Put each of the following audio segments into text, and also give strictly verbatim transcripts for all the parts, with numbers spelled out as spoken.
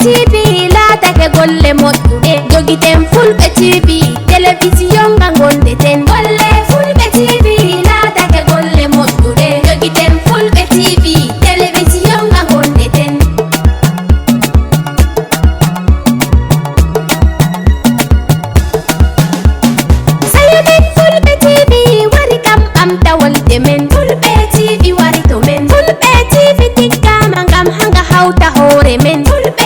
T V laatake golle moƴƴuɗe, jogiten Fulɓe T V, telewisiyon nga ngonɗen. Golle Fulɓe T V laatake golle moƴƴuɗe, jogiten Fulɓe T V, telewisiyon nga ngonɗen. Sayo men Fulɓe T V wari kam ɓamta wolde men. Fulɓe T V wari to men. Fulɓe T V tiggama ngam hanga hawta hoore men. Fulɓe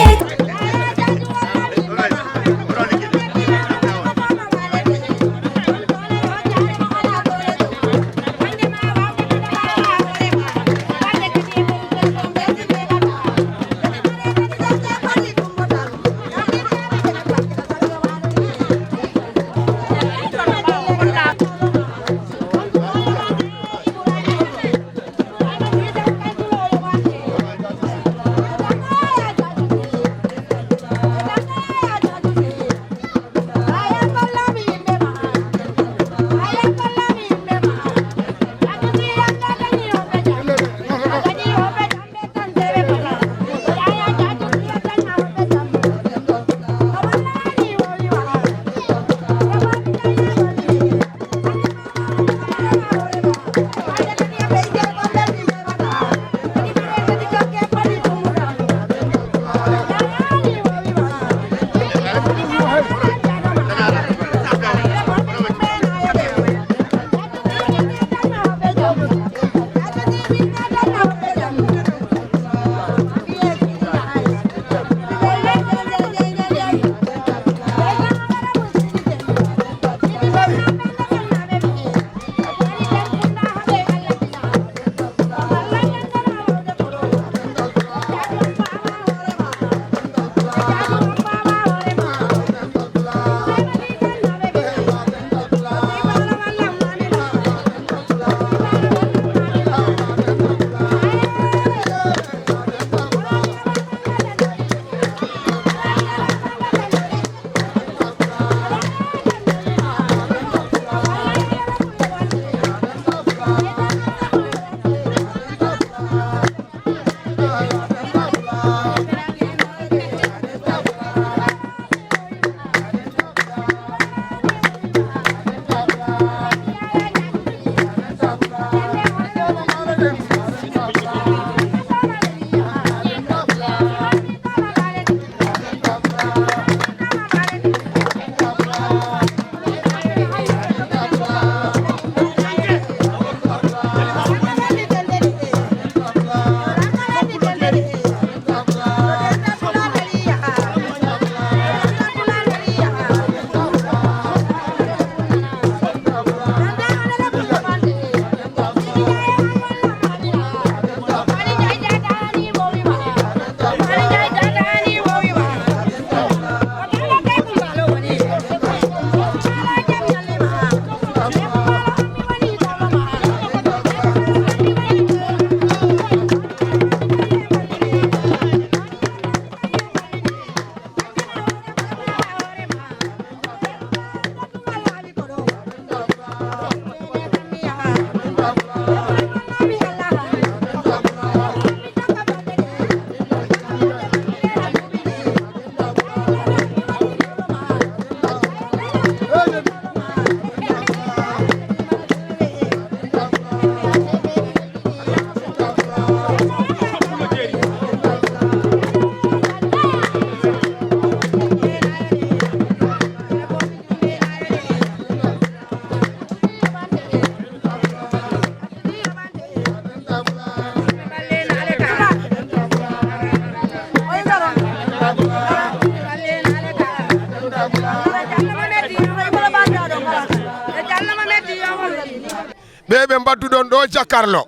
Ɓe ɓe mbadduɗon ɗo jakarlo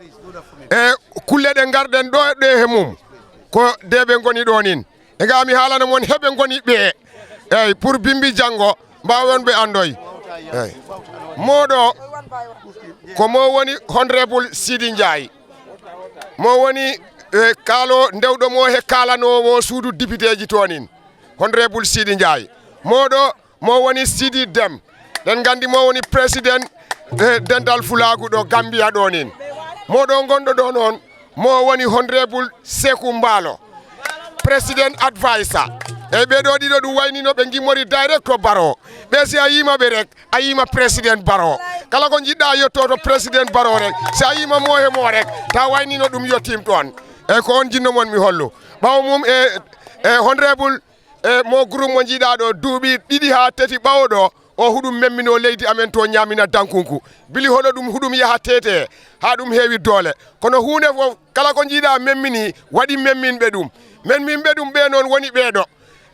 e kulle ɗe ngarɗen ɗo ɗe he mum, ko de ɓe ngoni ɗo nin. E nga mi haalana mon heɓe ngoni ɓe, eyi, pour bimbi janngo mbaawen ɓe anndoy. Eyi. Mooɗo ko mo woni Honorable Sidi Ndiaye, mo woni, e, kaalo ndewɗo mo he kaalanoowo suudu dipiteeji to nin, Honorable Sidi Ndiaye. Mooɗo mo woni Sidi Dem. Ɗen nganndi mo woni président, eh, dental Fulaagu ɗo Gambia ɗo nin. Moɗo ngonɗo ɗo noon, mo woni Honorable Seku Mbaalo. President Advisor. Eyi, ɓee ɗoo ɗiɗo ɗum waynino ɓe ngimmori direct to Baro. Ɓe si a yiima ɓe rek, a yiima President Baro. Kala ko njiɗɗa yetto to President Baro rek. Si a yiima mo he mo rek, ta waynino ɗum yettim ɗoon. Eyi, ko on jinno mon mi hollo. Ɓawo mum e, e honorable, e mo groupe mo njiɗa ɗo, duuɓi ɗiɗi haa tati ɓawo ɗo, o huɗum memmino leydi amen to Ñaamina Dankunku. Bili hono ɗum huɗum yaha tete haa ɗum heewi doole. Kono huunde fof, kala ko njiɗa memmini, waɗi memminɓe ɗum. Memminɓe ɗum ɓe noon woni ɓee ɗo.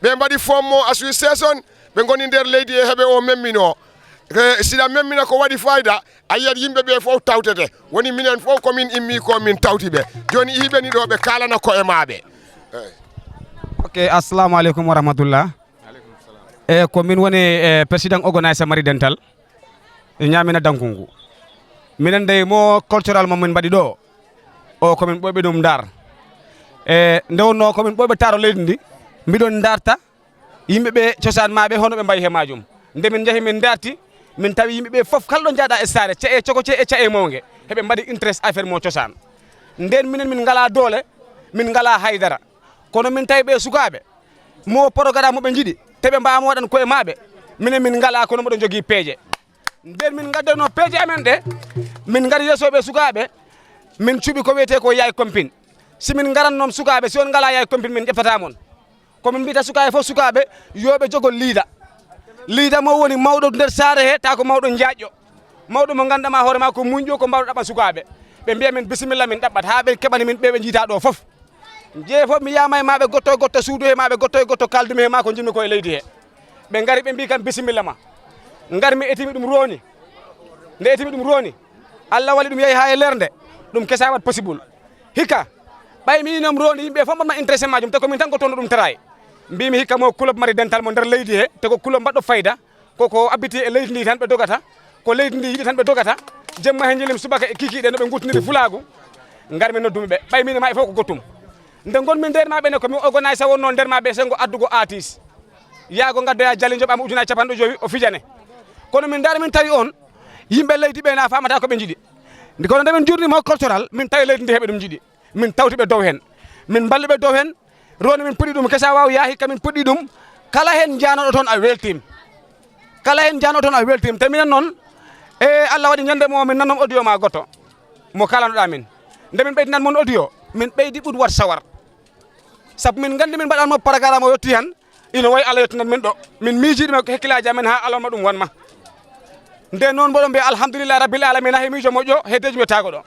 Ɓe mbaɗi form mo association, ɓe ngoni nder leydi e heɓe o memmino. E, siɗa memmina ko waɗi fayda, a yiyat yimɓe ɓe fof tawtete. Woni minen fof ko min immi ko min tawti ɓe. Jooni ihiɓe ni ɗo ɓe kaalana koye maɓɓe. Eyi. Ok, assalamu aleykum wa rahmatullah. E, ko min woni, e, président organiser Mari Dental e Ñaamina Dankungu. Minen dey mo cultural mo min mbaɗi ɗo, o ko min ɓooyɓe ɗum Ndar. E, nde wonno ko min ɓooyɓe taaro leydi ndi, mbiɗon ndarta yimɓe ɓe cosaan maɓɓe hono ɓe mbayi he majum. Nde min njahi min ndarti, min tawi yimɓe ɓe fof kala ɗo njaaɗa e saare, ce'e coko ce'e, ce'e mawnge, heɓe mbaɗi interest affaire mo cosaan. Nden minen min ngala doole, min ngala haydara. Kono min tawi ɓe sukaaɓe, mo programme mo ɓe njiɗi, te ɓe mbawa mo waɗan koye maɓɓe, minen min ngala kono mboɗo jogii peeje. Nden min ngaddano peeje amen ɗe, min ngari yeeso ɓe sukaaɓe, min cuɓi ko wiyetee ko yaay compine. Si min ngaran noon sukaaɓe, si on ngala yaay compine min ƴeftata mon. Ko min mbiyta sukaaɓe fof, sukaaɓe yo ɓe jogo liida. Liida mo woni mawɗo nder saare he, ta ko mawɗo njaƴƴo. Mawɗo mo ngannduɗaa hoore ma ko muñƴo, ko mbawɗo ɗaɓɓa sukaaɓe. Ɓe mbiya min bisimilla min ɗaɓɓat, haa ɓe keɓani min ɓe ɓe njiita ɗo fof. Jee fof mi yiyama e maɓe gotto e gotto suudu he maɓe gotto e gotto kaldumi he ma ko jinmi ko e leydi he. Ɓe ngari ɓe mbi kam bisimilla ma. Ngarmi etimi ɗum roni. Nde etimi ɗum roni, Allah wali ɗum yahi ha e lernde. Ɗum kesa wat possible. Hikka, ɓay mi inom roni yimɓe fof mbatma intéressé majum, te ko min tan ko toon ɗum tarayi. Mbimi hikka mo club mari dental mo nder leydi he, te ko club mbaɗɗo fayda. Koko abbiti e leydi ndi tan ɓe dogata, ko leydi ndi yiɗi tan ɓe dogata. Jemma he jilim subaka e kikiɗe no ɓe gurtiniri fulaagu. Ngarmi noddumi ɓe, ɓay min e maɓɓe fof ko gottum. Nde ngonmi nder maɓɓe ne, ko mi organise wonno nder maɓɓe, sengo addugo artiste, yaago ngaddoya jali joɓama ujunnaji capanɗe jowi o fijane. Kono min ndaari min tawi on yimɓe leydi ɓe na famata ko ɓe jiɗi. Kono nde min jurnimo cultural, min tawi leydi ndi heɓe ɗum jiɗi. Min tawti ɓe dow hen, min mballi ɓe dow hen. Roni min puɗɗi ɗum kesa waw yaahi kamin puɗɗi ɗum. Kala hen janoɗo toon a weltim. Kala hen janoɗo toon a weltim, te minen noon, e Allah waɗi ñande mo min nannom audio ma goto mo kalanoɗa min. Nde min ɓeydinan mon audio, min ɓeydi ɓuɗ wat sawar. Sabu min gandi min mbaɗanmo programme o yetti han, ino wayi Allah yettinan min ɗo. Min miijiɗi mo hakkillaji amen ha alonma ɗum wanma. Nde noon mboɗo mbiya alhamdulillahi rabbil alamina he miijo moƴƴo he deji mi tago ɗo.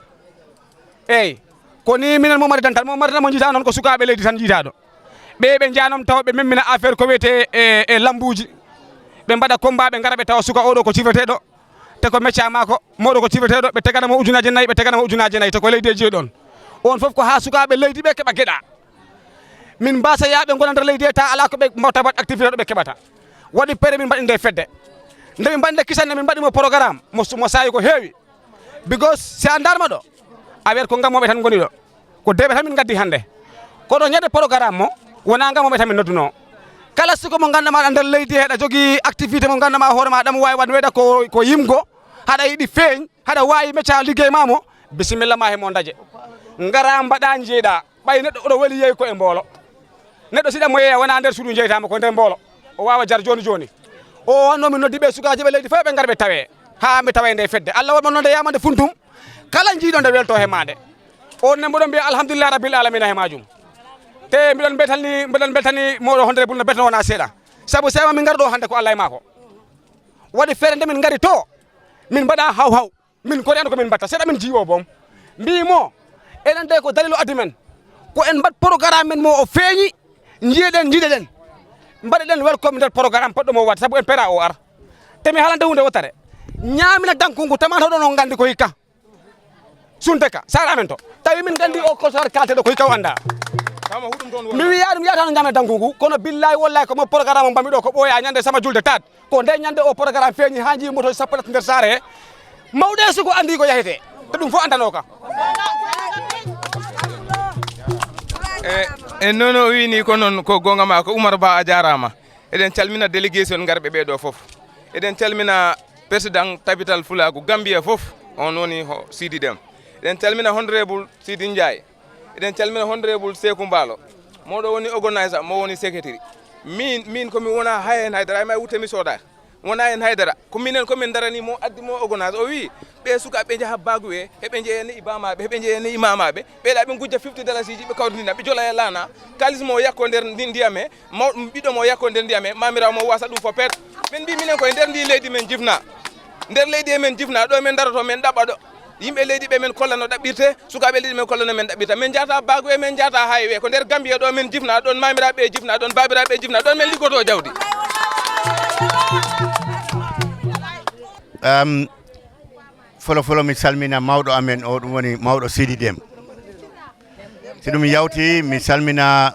Eyyi, ko ni minen mo mari dental, mo mari tan mo jiita noon ko sukaɓe leydi tan jiita ɗo. Ɓe ɓe janom taw ɓe memmina affaire ko wiyete e, e lambuji. Ɓe mbaɗa combat ɓe ngara ɓe tawa suka oɗo ko cifreteɗo. Te ko mecca mako, moɗo ko cifreteɗo, ɓe tegana mo ujunaji nayyi, ɓe tegana mo ujunaji nayyi, te ko leydi e jeeɗon. On fof ko ha sukaɓe leydi ɓe keɓa geɗa. Min mbasa yaɓe gona nder leydi he ta ala ko ɓe mbawta mbaɗ activité ɗo ɓe keɓata. Waɗi pere min mbaɗi nde fedde. Nde min mbaɗi nde kisanne min mbaɗi mo programme mo, mo sayi ko heewi. Because si a darma ɗo, a wiyat ko ngammoɓe tan ngoni ɗo. Ko deeɓe tan min gaddi hannde. Kono ñande programme mo, wona ngammoɓe tan min nodduno. Kala suko mo ngannduɗaa nder leydi heɗa jogii activité mo ngannduɗaa hoore ma ɗam waawi waɗ weɗa ko, ko yimgo, haɗa yiɗi feeñ, haɗa waawi mecca liggey ma mo, bisimilla ma he mo ndaje. Ngara mbaɗa njeeɗa, ɓay neɗɗo oɗo weli yeey ko e mboolo. Neɗɗo siɗa mo yeeya wona nder suudu jeytama ko nder mboolo. O wawa jar joni joni. O wanno min noddi ɓe sukaji ɓe leydi fof ɓe ngar ɓe tawe. Ha ɓe tawa e nde fedde. Allah waɗ mon nonde yamande funtum. Kala jiiɗo nde welto he mande. On ne mboɗon mbiya alhamdulillah rabbil alamina he majum. Te mbiɗon beltani, mbiɗon beltani moɗo hondere bul no betno wona seeɗa. Sabu sewa min ngar ɗo hande ko Allah e mako. Waɗi feere nde min ngari to. Min mbaɗa haw haw. Min kori an ko min mbatta seeɗa min jiwo boom. Mbimo enen de ko dalilu addi men. Ko en mbat programme men mo o feeñi. Jiyeɗen jiɗeɗen. Mbaɗeɗen welcome nder programme poɗɗo mo wat sabu en pera o ar. Te mi halande hunde wotare. Ñamina dankungu tamata ɗon on gandi ko hikka. Sunte ka sara amen to tawi min gandi o ko sar kalte ɗo ko hikka o anda. Mi wiya ɗum yatano ñamina dankungu kono billahi wallahi ko mo programme o mbami ɗo ko ɓooya ñande sama julde tat. Ko nde ñande o programme feeñi ha jii moto sappo tati nder saare he. Mawɗe suko andi ko yahete. Te ɗum fof andanoka. E, e nono o wini ko noon ko gonga ma ko Oumar Ba a jarama. Eɗen calmina délégation ngarɓe ɓeɗo fof. Eɗen calmina président tabital fulaku Gambia fof. On woni ho Sidi Dem. Eɗen calmina honorable Sidi Ndiaye. Eɗen calmina honorable Seku Mbalo. Moɗo woni organiser, mo woni secretary. Min, min ko mi wona hay hen haydara, ay may wutte mi sooda. Wona hen haydara. Ko minen, ko min darani mo, addi mo organiser. O wi, ɓe sukaaɓe ɓe njaha Bagu e, heɓe njeeya ne imamaɓe, heɓe njeeya ne imamaɓe. Ɓe ɗa ɓe gujja fifty dalasiji, ɓe kawrindina, ɓe jola e laana. Kalis mo yakko nder ndi-, ndiyam he, maw-, ɓiɗɗo mo yakko nder ndiyam he, mamirawo mo wasa ɗum fo pet. Min mbi minen koye nder ndi leydi men jifna. Nder leydi he men jifna, ɗo men daroto, men ɗaɓɓa ɗo. Yimɓe leydi ɓe men kolla no ɗaɓɓirte, sukaaɓe leydi men kolla no men ɗaɓɓirta. Men njahata Bagu e men njahata Highway, ko nder Gambia ɗo men jifna, ɗon mamiraaɓe jifna, ɗon baabiraaɓe jifna, ɗon men liggoto jawdi. Um, folo folo mi salmina mawɗo amen o, ɗum woni mawɗo Sidi Dem. Si ɗum yawti, mi salmina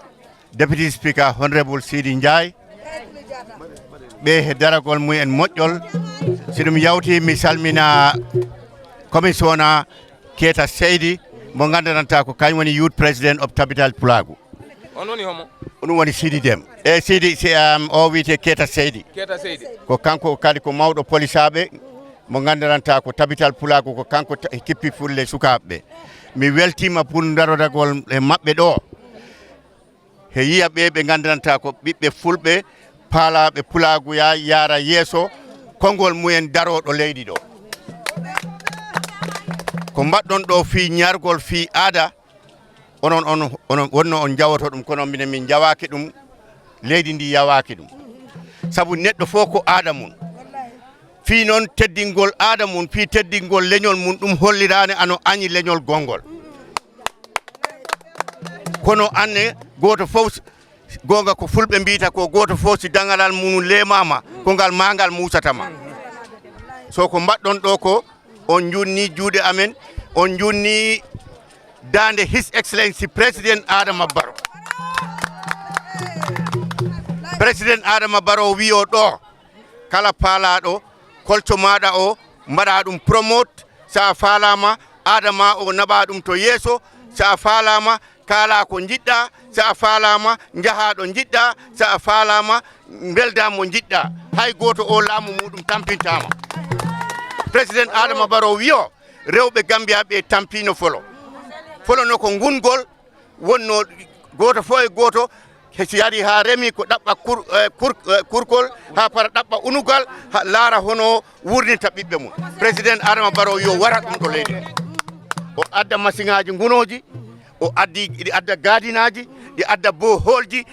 Deputy Speaker Honorable Sidi Ndiaye, ɓe he daragol mumen moƴƴol. Si ɗum yawti, mi salmina Commissioner Keita Seydi, mo nganndanɗaa ko kañ woni Youth President of Tabital Pulaagu. On woni homo? Ɗum woni Sidi Dem. E Sidi, si, um, o wiyetee Keita Seydi. Keita Seydi. Ko kanko kadi ko mawɗo polisaaɓe, mo nganndanɗaa ko Tabital Pulaagu, ko kanko ta-, kippi fulle sukaaɓe ɓe. Mi weltiima pour darodagol e maɓɓe ɗo. He yiya ɓe ɓe nganndanɗaa ko ɓiɓɓe fulɓe, paalaaɓe pulaagu ya yaara yeeso, konngol mumen darooɗo leydi ɗo. Ko mbaɗɗon ɗo fii ñaargol, fii aada, onon, on, onon wonno on njawoto ɗum, kono minen min njawaaki ɗum, leydi ndi yawaaki ɗum. Sabu neɗɗo fof ko aada mum. Fii noon teddingol aada mum, fii teddingol leñol mum, ɗum holliraani ano añi leñol gonngol. Kono anne, gooto fof, goonga ko fulɓe mbiyta ko, gooto fof si daŋalal mum leemaama, ko ngal maa ngal muusata ma. So ko mbaɗɗon ɗo ko, on njuutni juuɗe amen, on njuutni daande His Excellency President Adama Barrow. President Adama Barrow wiyo ɗo, kala paalaaɗo kolco maaɗa o, mbaɗa ɗum promote, so a faalaama, aada ma o naɓa ɗum to yeeso, so a faalaama, kaala ko njiɗɗa, so a faalaama, njaha ɗo njiɗɗa, so a faalaama, mbelda mo njiɗɗa. Hay gooto o laamu muɗum tampintaama. President Adama Barrow wiyo, rewɓe Gambia ɓe tampino folo. Folo no ko ngungol, wonno gooto fof e gooto, he si ari haa remi ko ɗaɓɓa kur-, eh, kur-, eh, kurkol, haa para ɗaɓɓa unugal, haa laara hono wurnita ɓiɓɓe mum. President Adama Barrow yo wara ɗum ɗo leydi. O adda masiŋaaji ngunooji, o addi, ɗi adda gaadinaaji, ɗi adda boholji.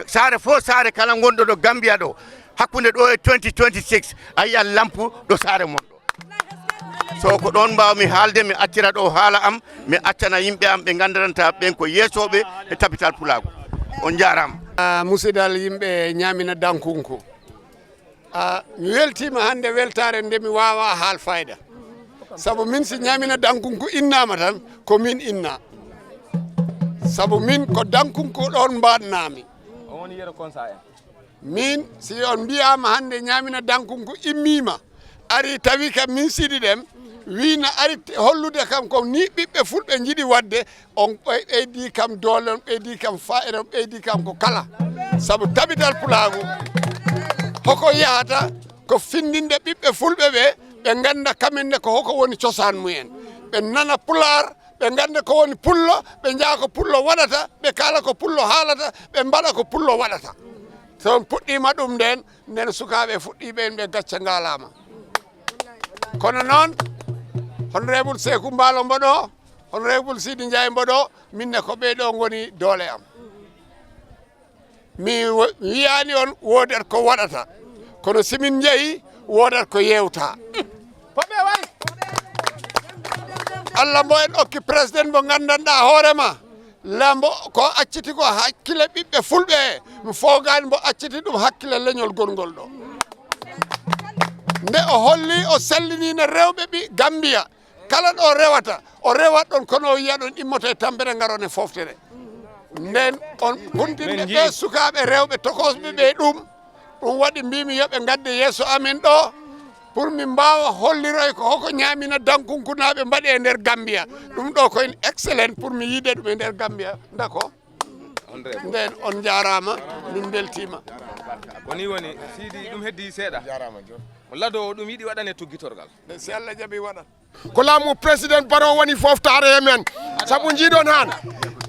Saare fof saare kala ngonɗo ɗo Gambia ɗo, hakkunde ɗo e twenty twenty-six, a yiyan lampu ɗo saare mon ɗo. So ko ɗoon mbaawmi haalde, mi accira ɗo haala am, mi accana yimɓe am ɓe nganndantaa ɓeen ko yeesooɓe e Tabital Pulaagu. On njaaraama. Ah, musidal yimɓe Ñaamina Dankunku. Ah, mi weltiima hannde weltaare nde mi waawaa haal fayda. Sabu min si Ñaamina Dankunku innaama tan, ko min innaa. Sabu min ko Dankunku ɗoon mbaɗnaami. On woni Yero Konsa en. Min, si on mbiyaama hannde Ñaamina Dankunku immiima, ari tawi kam min Sidi Dem, wii na ari te-, hollude kam ko ni ɓiɓɓe fulɓe njiɗi waɗde, on ɓey-, ɓeydi kam doole, on ɓeydi kam faa'ida, on ɓeydi kam ko kala. Sabu Tabital Pulaagu, hoko yahata ko findinde ɓiɓɓe fulɓe ɓe, ɓe ngannda kamen ne ko hoko woni cosaan mumen. Ɓe nana Pulaar, ɓe ngannda ko woni pullo, ɓe njaha ko pullo waɗata, ɓe kaala ko pullo haalata, ɓe mbaɗa ko pullo waɗata. So on puɗɗiima ɗum nden, nden sukaaɓe fuɗɗii ɓeen ɓe gacce ngaalaama. Kono noon, Honorable Seeku Mbaalo mbo ɗo, Honorable Sidi Njaay mbo ɗo, min ne ko ɓee ɗo ngoni doole am. Mi wo-, mi wiyaani on woodat ko waɗata, kono si min njehi, woodat ko yeewta. Allah mbo en okki président mbo nganndanɗaa hoore ma, lambo ko acciti ko hakkile ɓiɓɓe fulɓe, mi foogaani mbo acciti ɗum hakkile leñol gonngol ɗo. Nde o holli, o sallinii no rewɓe ɓi Gambia, kala ɗo rewata, o rewat ɗon, kono o yiya ɗon immoto e tampere, ngaron e foftere. Nden on kuntinde ɓe sukaaɓe rewɓe tokosɓe ɓe ɗum, ɗum waɗi mbimi yo ɓe ngadde yeeso amen ɗo, pour min mbaawa holliroy ko hoko Ñaamina Dankunkunaaɓe mbaɗi e nder Gambia. Ɗum ɗo ko en excellent pour mi yiide ɗum e nder Gambia. Ndako. Nden on njaaraama, min mbeltiima. Ko ni woni, Sidi, ɗum heddi seeɗa. Lado o ɗum yiɗi waɗane tuggitorgal. Si Allah jaɓi waɗan. Ko laamu président Barrow woni foftaare e men. Sabu njiiɗon haan,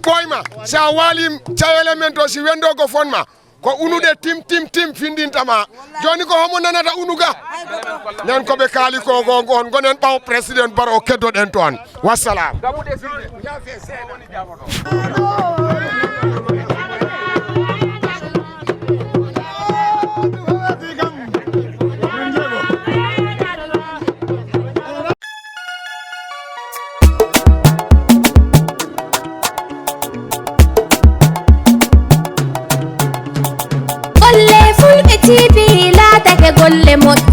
Ɓooyma, si a waali cawele men to, si wendo ko fonma, ko unude tim, tim, tim findintama. Jooni ko homo nanata unuga? Nen ko ɓe kaali ko, ko, ko, ngonen ɓawo Président Barrow, keddoɗen toon. Wassalam. Golle Fulɓe T V laatake golle moƴƴe.